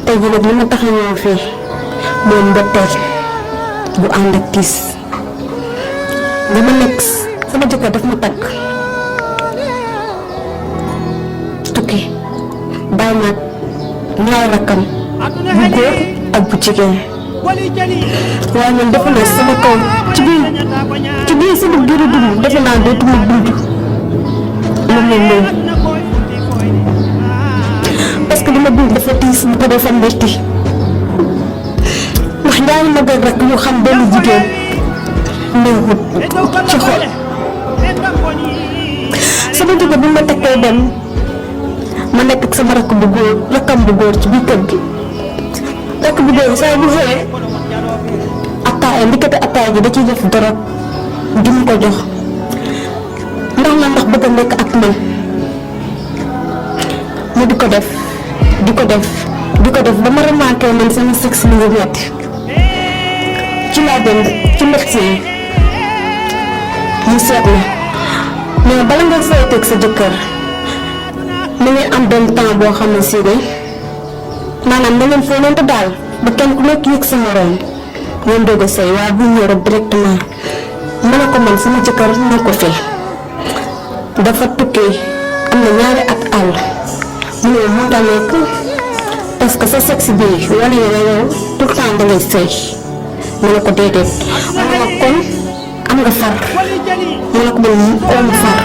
tey jii nag li ma tax a ñëw fii mooy mbetteel bu ànd ak tiis dama nekk sama jëkkër daf ma takk tukki bàyyi ma ñaari rakkam bu góor ak bu jigéen waaye man defe naa sama kaw ci biir sama biiru dund defe naa dootuma dund lu mel noonu parce que li ma dund dafa tiis bu ko dafa metti ndax ñaari mag ak rakk yu xam benn jigéen néewut ci xol sama jëkkër bi ma takkee dem ma nekk ak sama rakk bu góor rakkam bu góor ci biir kër gi rakk bu góor saa bu xëyee attaaya ndikate attaaya ji da ciy def dorog di mu ko jox ndax bëgg a nekk ak man mu di ko def ba ma remarqué man sama sexe mi ngi metti ci laa dem ci médecin mu seet na mais bala nga sayteeg sa jëkkër na ngeen am benn temps boo xam ne si de maanaam na ngeen fóonante daal ba kenn ku nekk yëg sa morom ngeen doog a sëy waaye bu ñëw rek directement ma ne ko man sama jëkkër na ko fi dafa tukkee am na ñaari at àll mu ne moo tax nekk parce que sa sexe bi wala yow tout le temps da ngay sëy ma ne ko déedéet ma ne kon am nga far ma ne ko man oomu far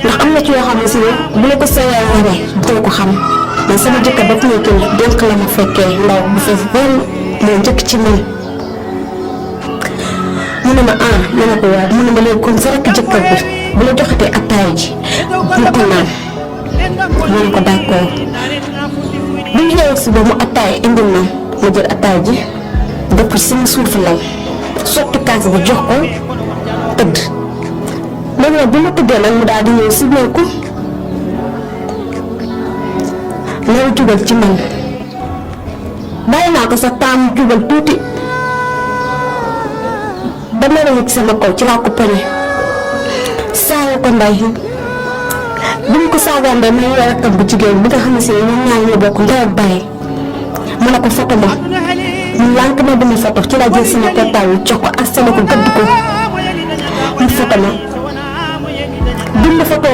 ndax am na ci yoo xam ne si bu la ko sëyee waree doo ko xam man sama jëkkër daf ñëw kii dénk la ma fekkee ndaw bu fees benn moo njëkk ci man mu ne ma ma ne ko waaw mu ne ma léegi kon sa rakk jëkkër bi bu la joxatee attaaya ji bu ko naan ma ne ko d'accord bu ñu ñëwee suba mu attaaya indil ma ma jël attaaya ji def ko ci sama suufu lal sotti kaas bi jox ko tëdd léegi nag bi ma tëddee nag mu daal di ñëw si ko loolu jugal ci man bàyyi naa ko sa temps mu jugal tuuti ba nelaw ci sama kaw ci laa ko poñe saaga ko nday bi mu ko saagaa nday ma yor rakkam bu jigéen bi nga xam ne si ñoom ñaar ñoo bokk ndey ak bàyyi mu ne ko foto ma mu lànk ma dama foto ci laa jël sama portable jox ko asale ko gëdd ko mu foto ma bi ma foto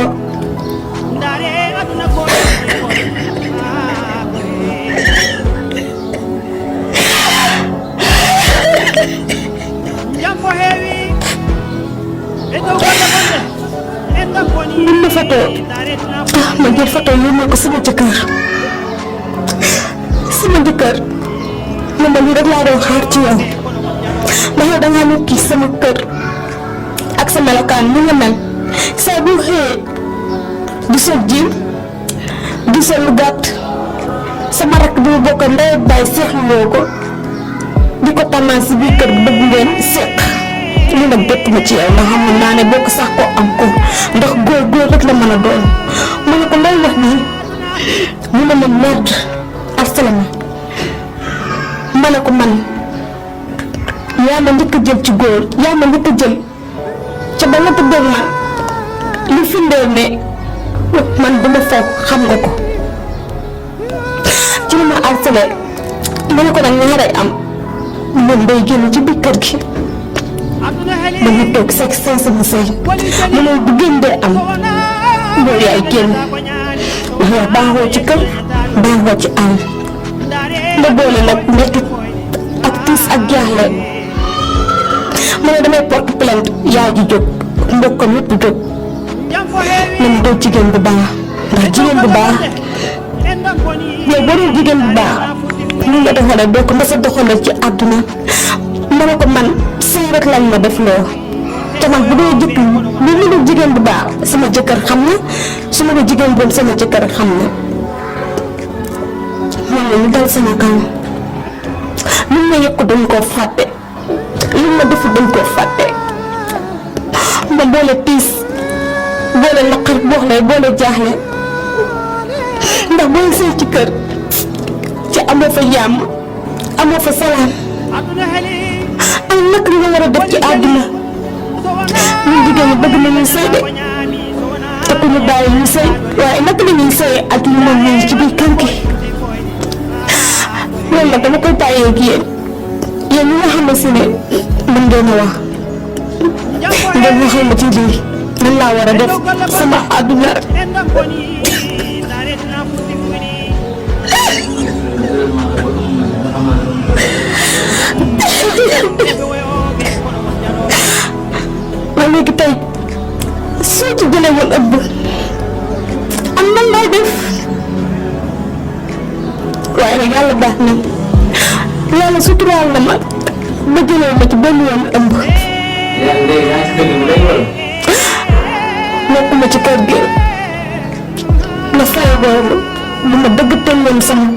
ma photo ma jël photo yónnee ko sama jëkkër man ma lii rek laa doon xaar ci yow ndax yow dangaa nekk ci sama kër ak sa melokaan ni nga mel saa bu xëyee di sol jiin di sol lu gàtt sama rakk bi mu bokk ndey ak baay seexloo ko di ko tànnaan si biir kër gi bëgg ngeen seq lii nag bett ma ci yow ndax xam naa ne bokk sax ko am ko ndax góor rek la mën a doon ma ne ko lay wax nii mu ne ma merde arsalama ma ne ko man yaa ma njëkk a jël ci góor yaa ma njëkk a jël ca ba nga tëddee man li firndeel ne man dama foog xam nga ko ci li ma arsalé ma ne ko nag ñaaray am moom day génn ci biir kër gi ba ñu toog seq sama sëy mu ne bu génn dee am loolu yaay génn yow baaxoo ci kër baaxoo ci àll ma boole nag métti ak tiis ak jaaxle ma ne damay porte plainte yaay ji jóg mbokkam yëpp jóg man doo jigéen bu baax ndax jigéen bu baax yow boo doon jigéen bu baax li nga doxalee doo ko mës a doxalee ci àdduna ma ne ko man sëy rek lañ ma def loo te man bu dee jëkk lu mu dul jigéen bu baax sama jëkkër xam na su ma dee jigéen bon sama jëkkër xam na man la ñu dal sama kaw lu ma yëg ko dañ koo fàtte lu ma defu dañ koo fàtte ma boole tiis boole naqar boole jaaxle ndax booy sëy ci kër ci amoo fa jàmm amoo fa salaam ay naka nga war a def ci àdduna ñun jigéen ñi bëgg nañu sëy de te ku ñu bàyyi ñu sëy waaye naka la ñuy sëy ak lu ma ñëw ci biir kër gi loolu nag dama koy bàyyee ak yéen ñi nga xamante ne mën ngeen a wax ngeen waxal ma ci lii lan laa war a def sama àdduna ma léegi tey soo ci jëlee woon ëbb am nan lay def waaye nag yàlla baax na yàlla suturaal na ma ba jëlee ma ci benn yoon ëmb nekkuma ci kër gi na fay boobu lu ma dëgg tolloon sama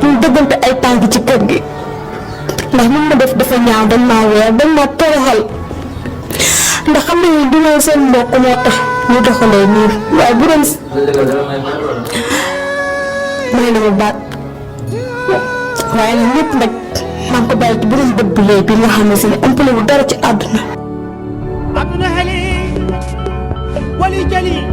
ñu dëggante ay tànk ci kër gi ndax mun ma def dafa ñaaw dañ maa weer dañ maa toroxal ndax xam nañu dina seen mbokk moo tax ñu doxalee nii waaye bu doon may na ma baat waaye nag lépp nag maa ngi ko bàyyi ci borom bët bu léegi bi nga xam ne si ne ëmpale bu dara ci àdduna عبد هلي ولي جليل